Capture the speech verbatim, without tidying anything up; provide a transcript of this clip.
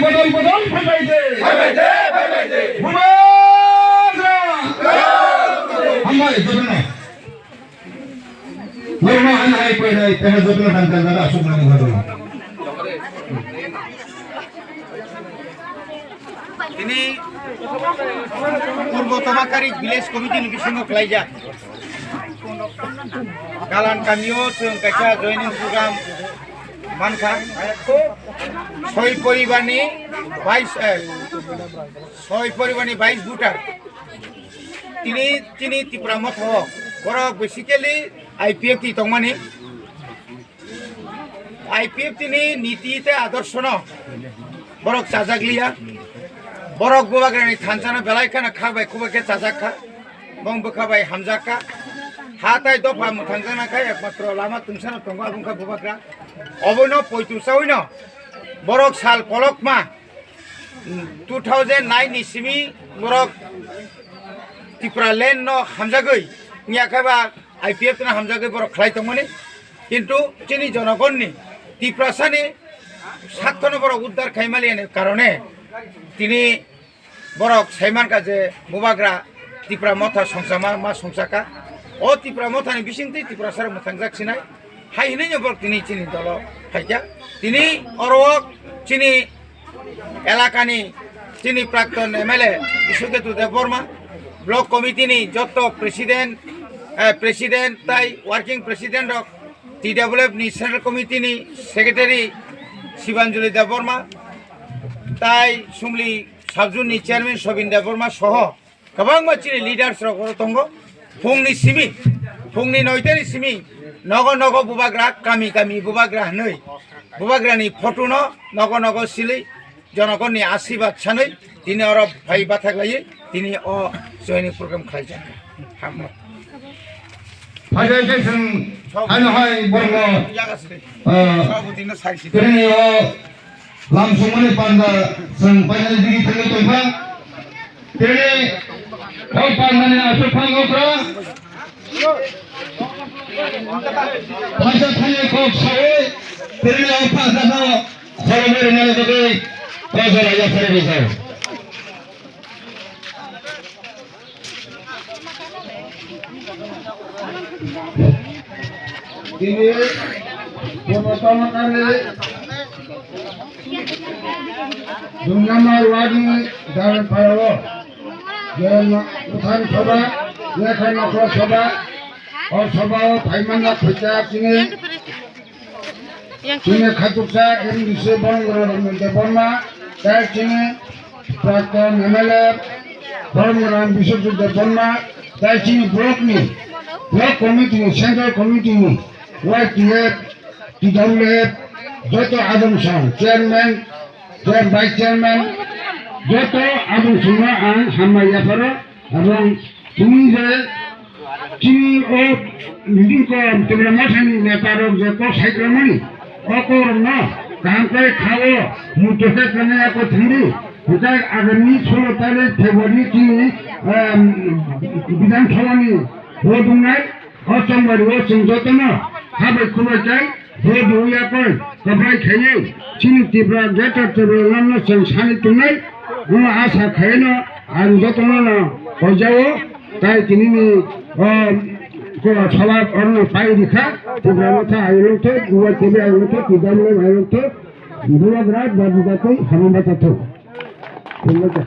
Bodol bodol phaibai de. Phaibai de, phaibai de. Bubagra. Hambai, jotono. Borokno haino hai koi nai, tei jotono tang tang asuk mani bodol. Tini Purbo Tomakari Village Committee ni bisingo khlaijak. Galan kamio chwng kaisa joining program mankha. Soi poribarni bais, eh, soi poribarni bais voter. Tini, tini Tipra Motha o borok basically I P F T tongmani. I P F T ni niti tei adorshono borok chajak liya. Borok bubagrani thansano belai kheno kha bai khubui khe chajak kha. Bong bwkha bai hamjak kha. Ha tai dopha mwthangjakna kha ekmatro lama tungsano tongo abo wngkha bubagra. Obono poitu chaui no borok sal kolokma two thousand nine ni simi borok Tipra land no hamjagwi, wngya khe ba I P F no hamjagwi borok khlai tongmani. Kintu chini jonogonni, Tiprasani saktono borok uddar khai maliya ni karone tini borok sai mankha je bubagra Tipra Motha songchama ma songchaka. O Tipra Mothani bisingtwi Tiprasarok mwthangjak sinai. Hai hinui no borok tini chini dolo phaikha. Tini oro chini elakani chini prakton M L A Biswaketu Debbarma, block committee ni joto president, eh, president tai working president rok, T W F ni central committee ni secretary Sibanjali Debbarma, tai Sumli subzone ni chairman Sobin Debbarma soho kwbangma chini leaders rok oro tongo. Phungni simi, phungni noitani simi nogo nogo bubagra, kami kami bubagra hinui bubagrani photo no nogo nogo silui jonogonni asirwad sanui tini oro phai bathak laiwi tini o joining program khlaijak. Hambai. Phaikhe khe chwng haino hai borokno, ah, tini o lamsongmani panda chwng painani digi thangwi tongkha. Tini o pandani aswk phang okra. Paisa thani kok sawi, tini o pandano khoroknwi rwnani bagwi o jora yaphar rijak. Tini Purbo Tomakari dui number ward ni Darpharao je Bhutan Sabha, Lekha Nokra Sabha, o Sabha o phaimani khuita tini Chini khatuksa M D C Boromgwra Debbarma, tai chini prakton M L A Boromgwra Biswajit Debbarma, tai chini block ni, block committee ni, central committee ni, Y T F, T W F, joto adong song, chairman, chair-, vice chairman, joto adong songno ang hambai yapharo. Aboni tini je chini o meeting ko Tipra Mothani neta rok je kok sai tongmani, o kok rok no kaham khe kha o, muitu khe kwnwi ya kok thangdi. Hwnkhe agami solo tarik February chini, em, Bidhan Sabha ni vote wngnai. O chongmari o chwng jotono ha bai khulai khe bo duya koi kwplai khaiwi chini Tipra Greater Tipraland no chwng sani tongnai. Omo asa khaiwi no ang jotono no koijao, tai tini ni o ko sabha oro no pai rikha. Tipra Motha ayung thok, Duwa T V ayung thok, Kidam le ayung thok, Duwa Grat Badu Datwi hamang bata thok. Khulai khe.